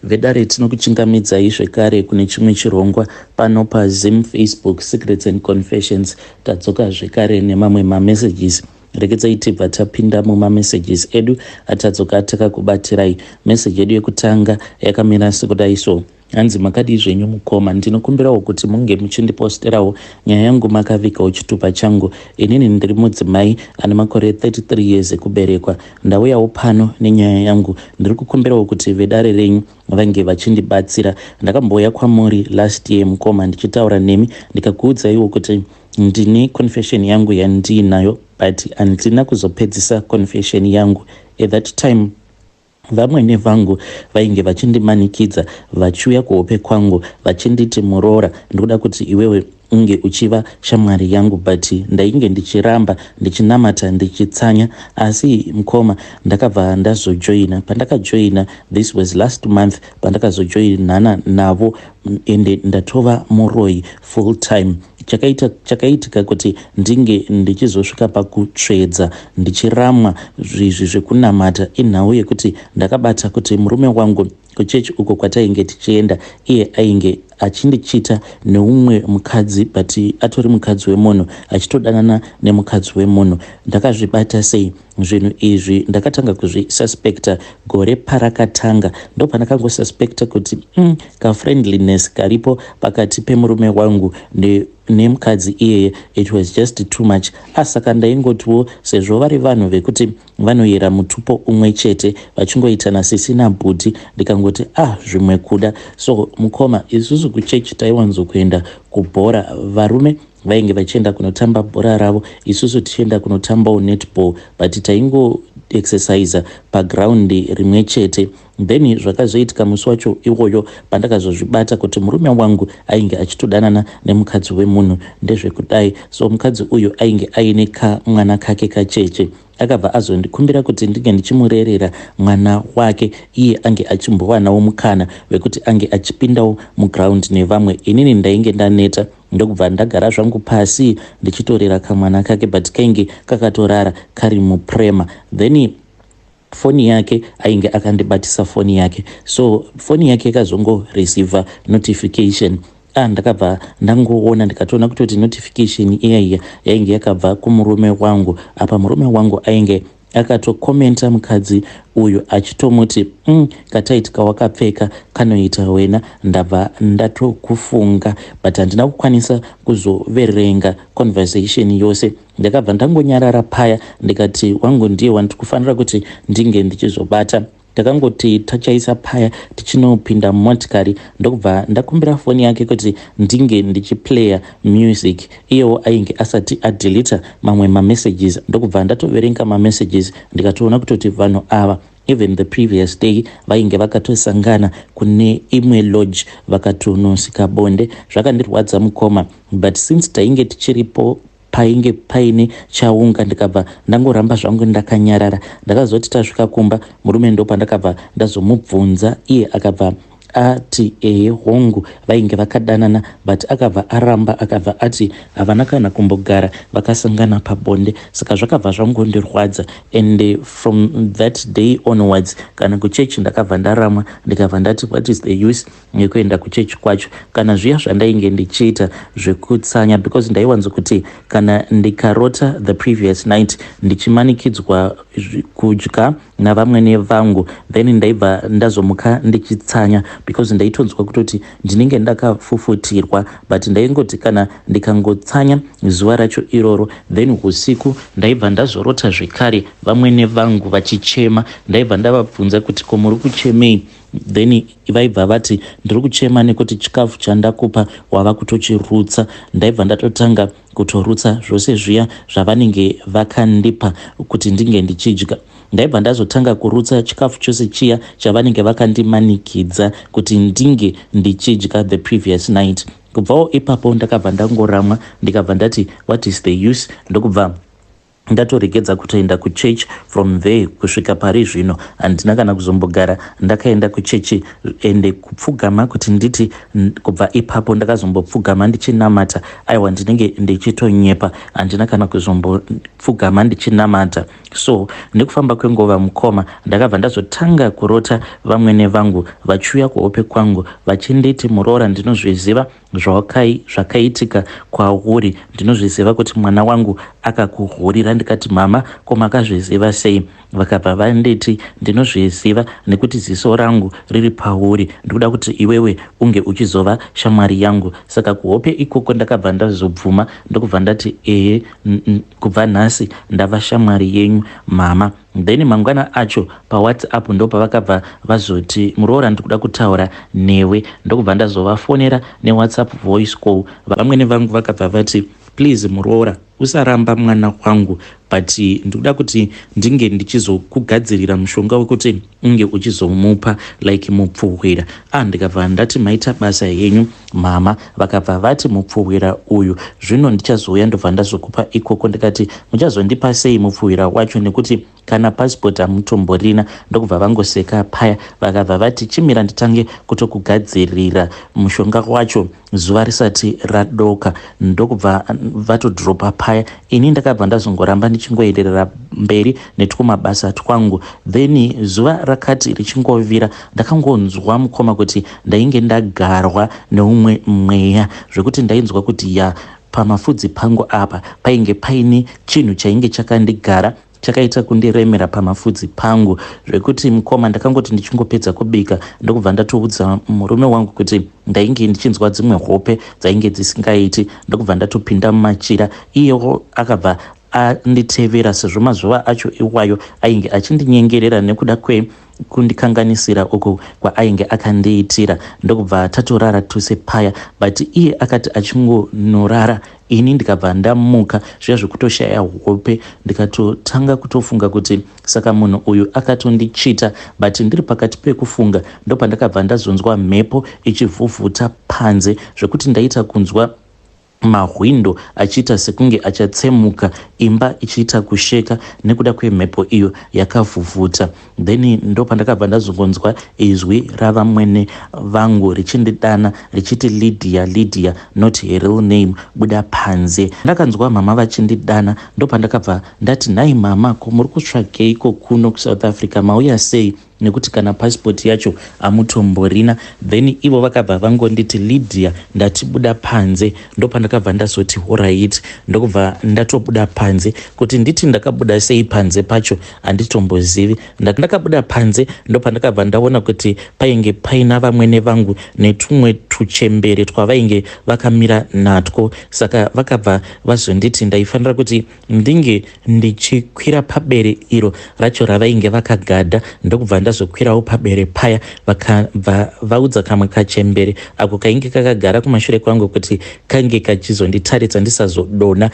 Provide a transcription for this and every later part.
Vedare, tinokuchingamidzai zvekare kune chimwe chirongwa pano paZim Facebook Secrets and Confessions. Tadzoka zvekare nemamwe mamessages. Regedzai tibva tapinda mumamessages edu atadzoka takakubatirai. Message yedu yekutanga yakamira sekudai so. Hanzi, "Makadii zvenyu mukoma? Ndinokumbirawo kuti munge muchindiposterawo nyaya yangu makavigawo chitupa changu. Inini ndiri mudzimai ane makore 33 years ekuberekwa. Ndauyawo pano nenyaya yangu. Ndiri kukumbirawo kuti vedare renyu vange vachindibatsira. Ndakambouya kwamuri last year, mukoma, ndichitaura nemi, ndikakuudzaiwo kuti ndine confession yangu yandiinayo, but handina kuzopedzisa confession yangu. At that time vamwene vangu vainge vachindimanikidza, vachiuya kuhope kwangu vachinditi, 'Muroora, ndikuda kuti iwewe unge uchiva shamwari yangu,' but ndainge ndichiramba, ndichinamata, ndichitsanya. Asi mukoma, ndakabva ndazojoina. Pandakajoina, this was last month, pandakazojoinana navo, ende ndatova muroi full time. Chakaitika kuti ndinge ndichizosvika pakutsvedza, ndichiramwa zvizvi zvekunamata, inhau yekuti ndakabata kuti murume wangu kuchechi uko kwatainge tichienda, iye ainge achindichita neumwe mukadzi, but atori mukadzi wemunhu, achitodanana nemukadzi wemunhu. Ndakazvibata sei zvinhu izvi? Ndakatanga kuzvisuspecta gore parakatanga. Ndo pandakangosuspecta kuti kafriendliness karipo pakati pemurume wangu nemukadzi iyeye, it was just too much. Asaka ndaingotiwo sezvo vari vanhu vekuti vanoyera mutupo umwe chete, vachingoitana sisi nabhuti, ndikangoti, 'Ah, zvimwe kuda.' So mukoma, isusu kuchechi taiwanzokuenda kubhora. Varume vainge vachienda kunotamba bhora ravo, isusu tichienda kunotambawo netball, but taingoexercisa pagraundi rimwe chete. Then zvakazoitika musi wacho iwoyo pandakazozvibata kuti murume wangu ainge achitodanana nemukadzi wemunhu ndezvekudai. So mukadzi uyu ainge aine kamwana kake kacheche. Akabva azondikumbira kuti ndinge ndichimurerera mwana wake, iye ange achimbowanawo mukana wekuti ange achipindawo mugraundi nevamwe. Inini ndainge ndaneta, ndokubva ndagara zvangu pasi ndichitorera kamwana kake, but kainge kakatorara kari muprema. Then foni yake, ainge akandibatisa foni yake, so foni yake ikazongoreceiva notification. Ah, ndakabva ndangoona, ndikatoona kutoti notification iyaiya yainge yakabva kumurume wangu. Apa murume wangu ainge akatokomenta mukadzi uyu achitomuti, katight kawakapfeka kanoita wena, ndabva ndatokufunga." But handina kukwanisa kuzoverenga conversation yose. Ndakabva ndangonyarara paya, ndikati wangu ndiye wandiri kufanira kuti ndinge ndichizobata. Takangoti tachaisa paya, tichinopinda mumotikari, ndokubva ndakumbira foni yake kuti ndinge ndichiplaya music. Iyewo ainge asati adelita mamwe mamessages, ndokubva ndatoverenga mamessages, ndikatoona kutoti vanhu ava even the previous day vainge vakatosangana kune imwe lodge, vakatonosika bonde. Zvakandirwadza mukoma, but since tainge tichiripo, painge paine chaunga, ndikabva ndangoramba zvangu ndakanyarara. Ndakazoti tasvika kumba, murume ndo pandakabva ndazomubvunza. Iye akabva ati ehe, hongu, vainge vakadanana, but akabva aramba, akabva ati havana kana kumbogara vakasangana pabonde. Saka zvakabva zvangondirwadza, and from that day onwards kana kuchechi ndakabva ndaramwa. Ndikabva ndati, 'What is the use yekuenda kuchechi kwacho?' Kana zviya zvandainge ndichiita zvekutsanya, because ndaiwanzokuti kana ndikarota the previous night ndichimanikidzwa kudya navamwene vangu, then ndaibva ndazomuka ndichitsanya, because ndaitonzwa kutoti ndinenge ndakafufutirwa. But ndaingoti kana ndikangotsanya zuva racho iroro, then usiku ndaibva ndazorota zvekare vamwene vangu vachichema. Ndaibva ndavabvunza kuti, 'Ko muri kuchemei?' Then vaibva vati, 'Ndiri kuchema nekuti chikafu chandakupa wava kutochirutsa.' Ndaibva ndatotanga kutorutsa zvose zviya zvavanenge vakandipa kuti ndinge ndichidya. Ndaibva ndazotanga kurutsa chikafu chose chiya chavanenge vakandimanikidza kuti ndinge ndichidya the previous night. Kubvawo ipapo ndakabva ndangoramwa, ndikabva ndati, 'What is the use?' Ndokubva Ndatoregedza kutoenda kuchurch from there kusvika pari zvino handina kana kuzombogara ndakaenda kuchechi ende kupfugama kuti nditi kubva ipapo ndakazombopfugama ndichinamata aiwa ndinenge ndichitonyepa handina kana kuzombopfugama ndichinamata so nekufamba kwenguva mukoma ndakabva ndazotanga kurota vamwene vangu vachiuya kuhope kwangu vachinditi muroora ndinozviziva Zvawakai, zvakaitika kwauri ndinozviziva kuti mwana wangu akakuhurira ndikati mama ko makazviziva sei vakabva vanditi ndinozviziva nekuti ziso rangu riri pauri ndikuda kuti iwewe unge uchizova shamwari yangu saka kuhope ikoko ndakabva ndazobvuma ndokubva ndati ehe kubva nhasi ndava shamwari yenyu mama Then mangwana acho paWhatsApp ndopavakabva vazoti muroora ndikuda kutaura newe ndokubva ndazovafonera neWhatsApp voice call. Vamwene vangu vakabva vati please muroora usaramba mwana wangu but ndikuda kuti ndinge ndichizokugadzirira mushonga wekuti unge uchizomupa like mupfuhwira. Ah ndikabva ndati maita basa henyu mama. Vakabva vati mupfuhwira uyu zvino ndichazouya ndobva ndazokupa ikoko ndikati muchazondipa sei mupfuhwira wacho nekuti kana passport hamutomborina ndokubva vangoseka paya vakabva vati chimira nditange kutokugadzirira mushonga wacho zuva risati radoka ndokubva vatodropa paya ini ndakabva ndazongoramba ndichingoenderera mberi netwumabasa twangu then zuva rakati richingovira ndakangonzwa mukoma kuti ndainge ndagarwa neumwe mweya zvekuti ndainzwa kuti ya pamafudzi pangu apa painge paine chinhu chainge chakandigara chakaita kundiremera pamafudzi pangu zvekuti mukoma ndakangoti ndichingopedza kubika ndokubva ndatoudza murume wangu kuti ndainge ndichinzwa dzimwe hope dzainge dzisingaiti ndokubva ndatopinda mumachira iyewo akabva anditevera sezvo mazuva acho iwayo ainge achindinyengerera nekuda kwe kundikanganisira uku kwaainge akandiitira ndokubva tatorara tose paya but iye akati achingonorara ini ndikabva ndamuka zviya zvekutoshaya hope ndikatotanga kutofunga kuti saka munhu uyu akatondichita but ndiri pakati pekufunga ndopandakabva ndazonzwa mhepo ichivhuvhuta panze zvekuti ndaita kunzwa mahwindo achiita sekunge achatsemuka imba ichiita kusheka nekuda kwemhepo iyo yakavhuvhuta then ndopandakabva ndazongonzwa izwi ravamwene vangu richindidana richiti Lydia Lydia not her real name buda panze ndakanzwa mama vachindidana ndopandakabva ndati nhai mama ko muri kutsvageiko kuno kuSouth Africa mauya sei nekuti kana passport yacho amutomborina then ivo vakabva vangonditi Lydia ndati buda panze ndopandakabva ndazoti horait ndokubva ndatobuda panze kuti nditi ndakabuda sei panze pacho handitombozivi ndakabuda panze ndopandakabva ndaona kuti painge paina vamwene vangu netumwe tuchembere twavainge vakamira natwo saka vakabva vazonditi ndaifanira kuti ndinge ndichikwira pabere iro racho ravainge vakagadha ndokubva ndazokwirawo pabere paya vakabva vaudza kamwe kachembere ako kainge kakagara kumashure kwangu kuti kange kachizonditaridza ndisazodonha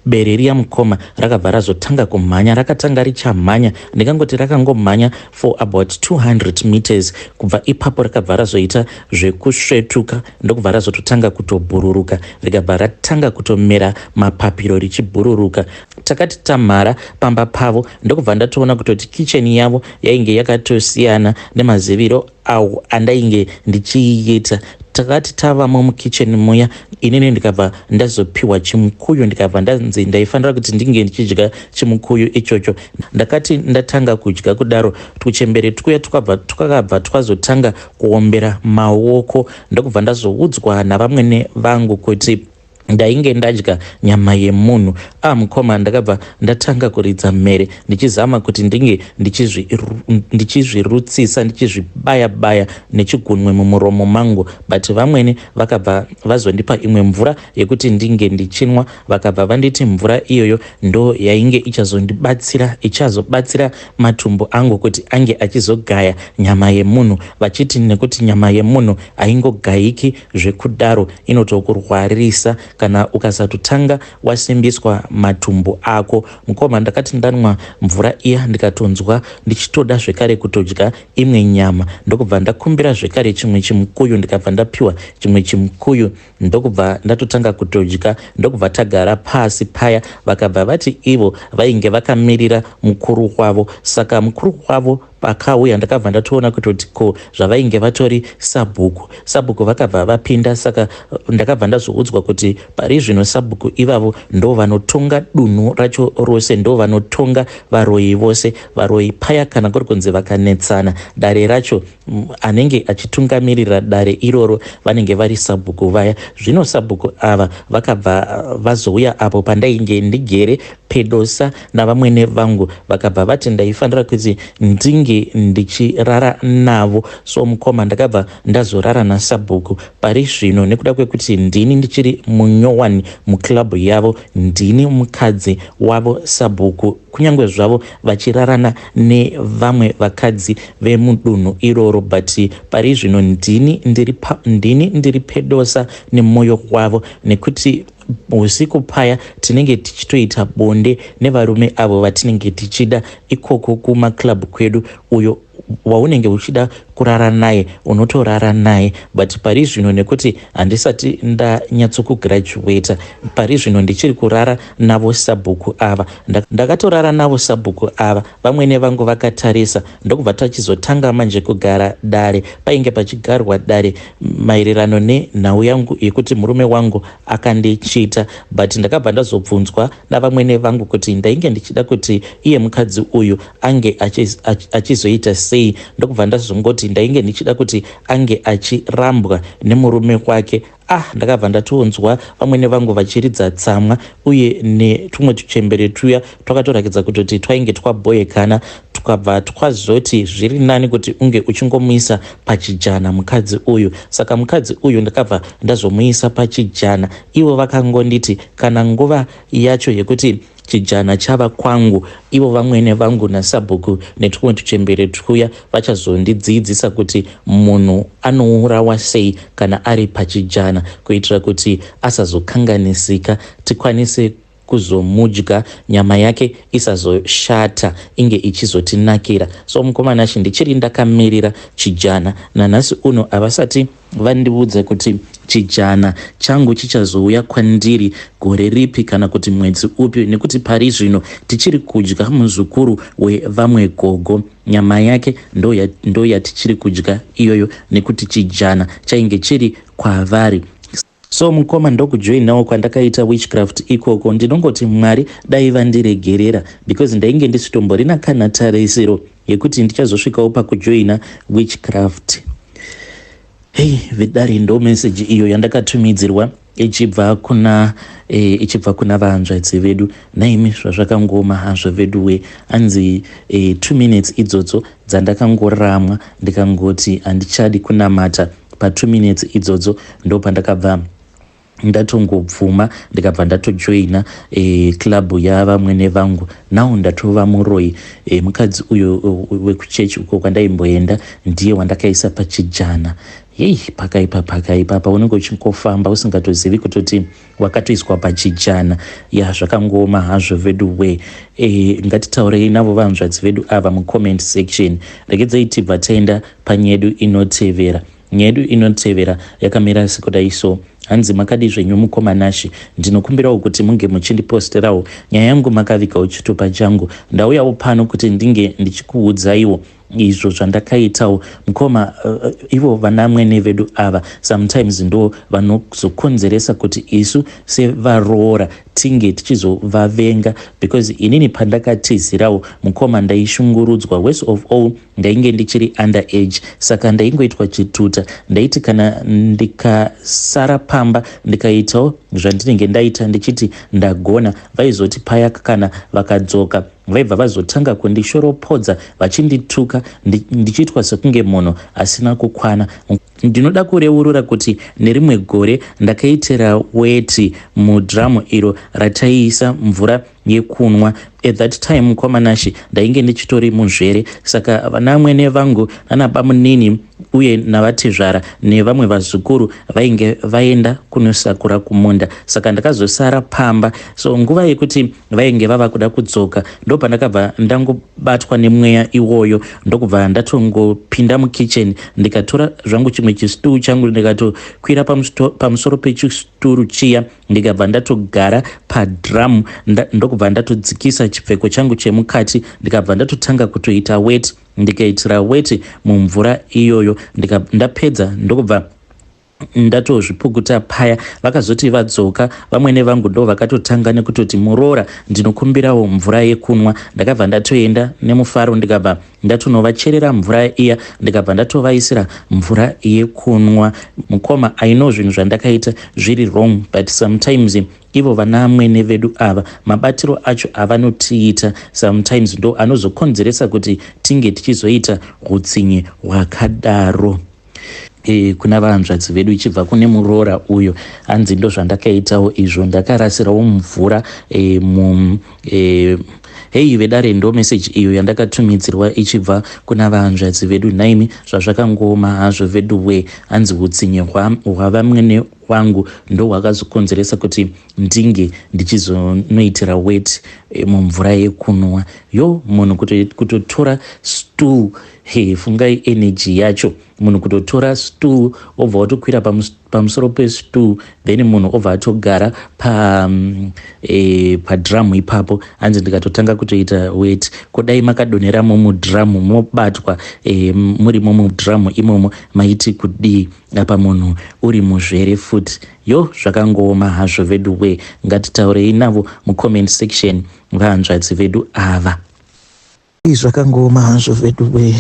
bere riya mukoma rakabva razotanga kumhanya rakatanga richamhanya ndingangoti rakangomhanya for about 200 meters kubva ipapo rakabva razoita zvekusvetuka ndokubva razototanga kutobhururuka rikabva ratanga kutomera mapapiro richibhururuka takati tamhara pamba pavo ndokubva ndatoona kutoti kicheni yavo yainge yakatosiyana nemaziviro awo andainge ndichiiita takati tavamo mukicheni muya inini ndikabva ndazopiwa chimukuyu ndikabva ndanzi ndaifanira kuti ndinge ndichidya chimukuyu ichocho ndakati ndatanga kudya kudaro tuchembere twuya twakabva twakabva twazotanga kuombera maoko ndokubva ndazoudzwa navamwene vangu kuti ndainge ndadya nyama yemunhu ah mukoma ndakabva ndatanga kuridza mhere ndichizama kuti ndinge ndichizvirutsisa ndichizvibaya baya nechigunwe mumuromo mangu but vamwene vakabva vazondipa imwe mvura yekuti ndinge ndichinwa vakabva vanditi mvura iyoyo ndo yainge ichazondibatsira ichazobatsira matumbu angu kuti ange achizogaya nyama yemunhu vachiti nekuti nyama yemunhu haingogayiki zvekudaro inotokurwarisa kana ukasatotanga wasimbiswa matumbu ako. Mukoma, ndakati ndanwa mvura iya ndikatonzwa ndichitoda zvekare kutodya imwe nyama, ndokubva ndakumbira zvekare chimwe chimukuyu, ndikabva ndapiwa chimwe chimukuyu, ndokubva ndatotanga kutodya, ndokubva tagara pasi paya. Vakabva vati ivo vainge vakamirira mukuru wavo, saka mukuru wavo pakauya ndakabva ndatoona kutoti ko zvavainge vatori sabhuku. Sabhuku vakabva vapinda, saka ndakabva ndazoudzwa kuti pari zvino sabhuku ivavo ndo vanotonga dunhu racho rose, ndo vanotonga varoyi vose. Varoyi paya kana kuri kunzi vakanetsana, dare racho anenge achitungamirira dare iroro vanenge vari sabhuku vaya. Zvino sabhuku ava vakabva vazouya apo pandainge ndigere pedosa navamwene vangu, vakabva vati ndaifanira kuti ndinge ndichirara navo. So mukoma, ndakabva ndazorara nasabhuku. Pari zvino, nekuda kwekuti ndini ndichiri munyowani muclub yavo, ndini mukadzi wavo sabhuku, kunyange zvavo vachirarana nevamwe vakadzi vemudunhu iroro, but pari zvino ndini ndiri pedosa nemwoyo wavo, nekuti usiku paya tinenge tichitoita bonde nevarume avo vatinenge tichida ikoko kumaclub kwedu. Uyo waunenge uchida kurara naye unotorara naye, but pari zvino nekuti handisati ndanyatsokugraduata, pari zvino ndichiri kurara navo sabhuku ava. Ndakatorara navo sabhuku ava vamwene vangu vakatarisa, ndokubva tachizotanga manje kugara dare. Painge pachigarwa dare maererano nenhau yangu yekuti murume wangu akandichita, but ndakabva ndazobvunzwa navamwene vangu kuti ndainge ndichida kuti iye mukadzi uyu ange achizoita sei, ndokubva ndazongoti ndainge ndichida kuti ange achirambwa nemurume wake. Ah, ndakabva ndatonzwa vamwene vangu vachiridza tsamwa, uye netumwe tuchembere tuya twakatorakidza kutoti twainge twabhoyekana, tukabva twazoti zviri nani kuti unge uchingomuisa pachijana mukadzi uyu. Saka mukadzi uyu ndakabva ndazomuisa pachijana. Ivo vakangonditi kana nguva yacho yekuti chijana chava kwangu, ivo vamwene vangu nasabhuku netumwe tuchembere twuya vachazondidzidzisa kuti munhu anourawa sei kana ari pachijana, kuitira kuti asazokanganisika, tikwanise kuzomudya, nyama yake isazoshata, inge ichizotinakira. So mukoma Nashe, ndichiri ndakamirira chijana nanhasi uno. Havasati vandiudza kuti chijana changu chichazouya kwandiri gore ripi kana kuti mwedzi upi, nekuti pari zvino tichiri kudya muzukuru wevamwe gogo. Nyama yake ndo yatichiri kudya iyoyo, nekuti chijana chainge chiri kwavari. So mukoma, ndokujoinawo kwandakaita witchcraft ikoko. Ndinongoti Mwari dai vandiregerera, because ndainge ndisitomborina kana tarisiro yekuti ndichazosvikawo pakujoina witchcraft. Hei vedare, ndo meseji iyo yandakatumidzirwa ichibva kuna vahanzvadzi vedu. Naimi, zvazvakangoma hazvo vedu we. Anzi 2 minutes idzodzo dzandakangoramwa, ndikangoti handichadi kunamata, pa2 minutes idzodzo ndo pandakabva ndatongobvuma, ndikabva ndatojoina club yavamwene vangu. Now ndatova muroi. Mukadzi uyo wekuchechi uko kwandaimboenda ndiye wandakaisa pachijana. Hei, pakaipa, pakaipa. Paunenge uchingofamba usingatozivi kutoti wakatoiswa pachijana. Ya, zvakangoma hazvo vedu we. Ngatitaurei navo vanzvadzi vedu ava mucomment section. Regedzei tibva taenda panyedu inotevera. Nyaya yedu inotevera yakamira sekudai so. Hanzi, "Makadi zvenyu mukoma Nashe? Ndinokumbirawo kuti munge muchindiposterawo nyaya yangu makavigawo chitupa changu. Ndauyawo pano kuti ndinge ndichikuudzaiwo izvo zvandakaitawo mukoma. Ivo vanamwene vedu ava sometimes ndo vanozokonzeresa kuti isu sevaroora tinge tichizovavenga, because inini pandakatizirawo mukoma ndaishungurudzwa. Worst of all, ndainge ndichiri under age, saka ndaingoitwa chituta. Ndaiti kana ndikasara pamba ndikaitawo zvandinenge ndaita ndichiti ndagona, vaizoti paya kana vakadzoka vaibva vazotanga kundishoropodza vachindituka, ndichiitwa sekunge munhu asina kukwana. Ndinoda kureurura kuti nerimwe gore ndakaitira weti mudhiramu iro rataiisa mvura yekunwa. At that time, mukoma Nashe, ndainge ndichitori muzvere, saka vanamwene vangu nanabamunini uye navatezvara nevamwe vazukuru vainge vaenda kunosakura kumunda, saka ndakazosara pamba. So nguva yekuti vainge vava kuda kudzoka, ndopandakabva ndangobatwa nemweya iwoyo, ndokubva ndatongopinda mukitchen, ndikatora zvangu chimwe chistool changu, ndikatokwira pamusoro pechisturu chiya, ndikabva ndatogara padrum, ndokubva ndatodzikisa chipfeko changu chemukati, ndikabva ndatotanga kutoita wet, ndikaitira weti mumvura iyoyo. Ndapedza, ndokubva ndatozvipukuta paya. Vakazoti vadzoka vamwene vangu, ndo vakatotanga nekutoti, "Muroora, ndinokumbirawo mvura yekunwa." Ndakabva ndatoenda nemufaro, ndikabva ndatonovacherera mvura iya, ndikabva ndatovaisira mvura yekunwa. Mukoma, I know zvinhu zvandakaita zviri wrong, but sometimes ivo vana amwene vedu ava, mabatiro acho avanotiita sometimes ndo anozokonzeresa kuti tinge tichizoita utsinye hwakadaro. Kuna vahanzvadzi vedu, ichibva kune muroora uyo, hanzi ndo zvandakaitawo izvo, ndakarasirawo mvura e, mu e, hei vedare, ndo meseji iyo yandakatumidzirwa ichibva kuna vahanzvadzi vedu. Naimi, zvazvakangooma hazvo vedu we. Hanzi utsinye hwavamwene wangu ndo hwakazokonzeresa kuti ndinge ndichizonoitira wet mumvura yekunwa. Yo, munhu kutotora stool, he, fungai energy yacho, munhu kutotora stool, obva watokwira pamusoro pestool, then munhu obva atogara padrum ipapo. Hanzi ndikatotanga kutoita wet. Kudai makadonheramo mudrum, mobatwa murimo mudrum imomo, maiti kudii? Apa munhu uri muzvere futi. Yo, zvakangooma hazvo vedu we. Ngatitaurei navo mucomment section, vahanzvadzi vedu ava. Zvakangooma hazvo vedu we.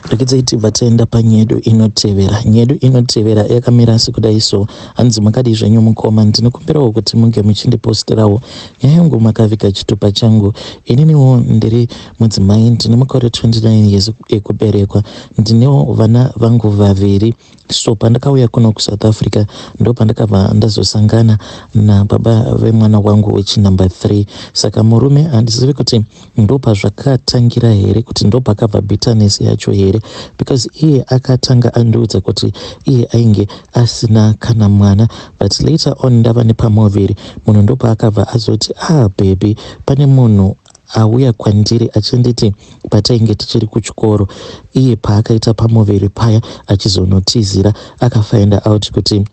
Rekedzai tibva taenda panyedu inotevera. Nyedu inotevera yakamira sekudai so. Hanzi, "Makadi zvenyu mukoma? Ndinokumbirawo kuti munge muchindiposterawo nyaya yangu makaviga chitupa changu. Ininiwo ndiri mudzimai, ndine makore 29 years ekuberekwa, ndinewo vana vangu vaviri. So pandakauya kuno kuSouth Africa, ndo pandakabva ndazosangana nababa vemwana wangu wechinumber 3. Saka murume, handizivi kuti ndopazvakatangira here, kuti ndopakabva bitterness yacho here, because iye akatanga andiudza kuti iye ainge asina kana mwana, but later on ndava nepamuviri, munhu ndopaakabva azoti, 'Ah baby, pane munhu auya kwandiri achinditi patainge tichiri kuchikoro, iye paakaita pamuviri paya achizonotizira, akafind out kuti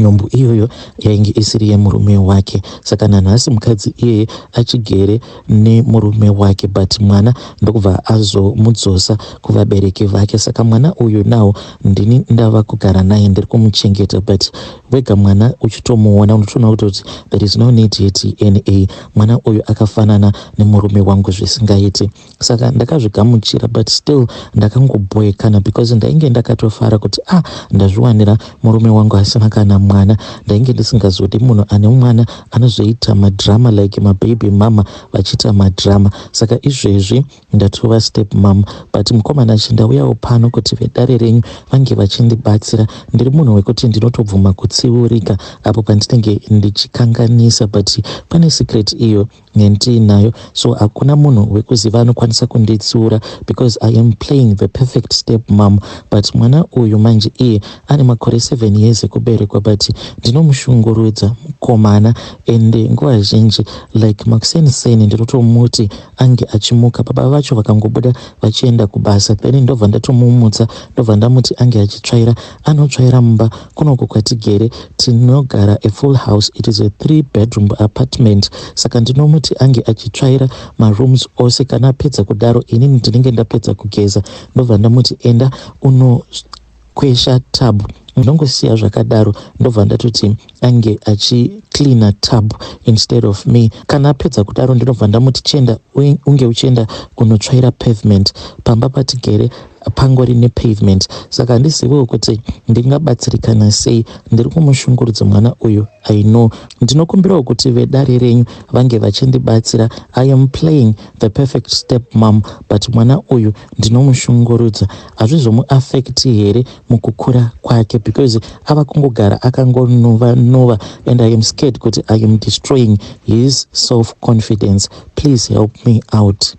nhumbu iyoyo yainge isiri yemurume wake. Saka nanhasi mukadzi iyeye achigere nemurume wake, but mwana ndokubva azomudzosa kuvabereki vake. Saka mwana uyu nawo ndini ndava kugara naye, ndiri kumuchengeta, but wega mwana uchitomuona unotoona kutoti there is no need yeDNA. Mwana uyu akafanana nemurume wangu zvisingaiti. Saka ndakazvigamuchira, but still ndakangoboekana because ndainge ndakatofara kuti ah, ndazviwanira murume wangu asina kana mwana. Ndainge ndisingazodi munhu ane mwana anozoita madrama like mababy mama vachiita madrama. Saka izvezvi ndatova step mom. But mukomana, chindauyawo pano kuti vedare renyu vange vachindibatsira. Ndiri munhu wekuti ndinotobvuma kutsiurika apo pandinenge ndichikanganisa, but pane secret iyo yandiinayo, so hakuna munhu wekuziva anokwanisa kunditsiura because I am playing the perfect step mom. But mwana uyu manje, iye ane makore 7 years ekuberekwa, but ndinomushungurudza mukomana, ende nguva zhinji like makuseniseni ndinotomuti ange achimuka, baba vacho vakangobuda vachienda kubasa, then ndobva ndatomumutsa, ndobva ndamuti ange achitsvaira. Anotsvaira mumba kunoku kwatigere. Tinogara a full house, it is a three bedroom apartment. Saka ndinomuti ange achitsvaira marooms ose. Kana apedza kudaro, inini ndinenge ndapedza kugeza, ndobva ndamuti, 'Enda unokwesha tub.' Ndongosiya zvakadaro, ndobva ndatoti ange achicleana tub instead of me. Kana apedza kudaro, ndinobva ndamuti, 'Chienda unge uchienda kunotsvaira pavement.' Pamba patigere pangori nepavement. Saka handiziviwo kuti ndingabatsirikana sei. Ndiri kumushungurudza mwana uyu, I know. Ndinokumbirawo kuti vedare renyu vange vachindibatsira. I am playing the perfect step mom, but mwana uyu ndinomushungurudza. Hazvizomuaffecti here mukukura kwake? Because ava kungogara akangonova nova and I am scared kuti I am destroying his self confidence. Please help me out.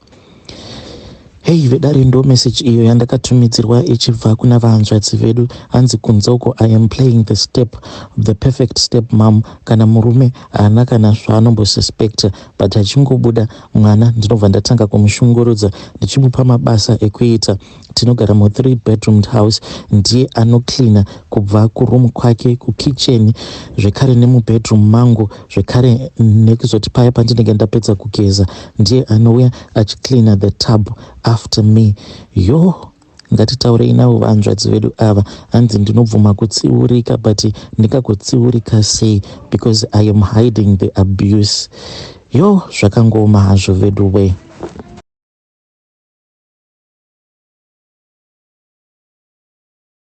Hei vedare, ndo message iyo yandakatumidzirwa ichibva kuna vahanzvadzi vedu. Hanzi kunze uko I am playing the perfect step mom. Kana murume haana kana zvaanombosespecta, but achingobuda mwana ndinobva ndatanga kumushungurudza ndichimupa mabasa ekuita. Tinogara mu3 bedroom house. Ndiye anocleana kubva kuroom kwake, kukitchen, zvekare nemubedroom mangu zvekare. Nekuzoti paya pandinenge ndapedza kugeza, ndiye anouya achicleana the tub after me. Yo, ngatitaurei navo vanzvadzi vedu ava. Hanzi ndinobvuma kutsiurika, but ndingagotsiurika sei because I am hiding the abuse? Yo, zvakangooma hazvo vedu we.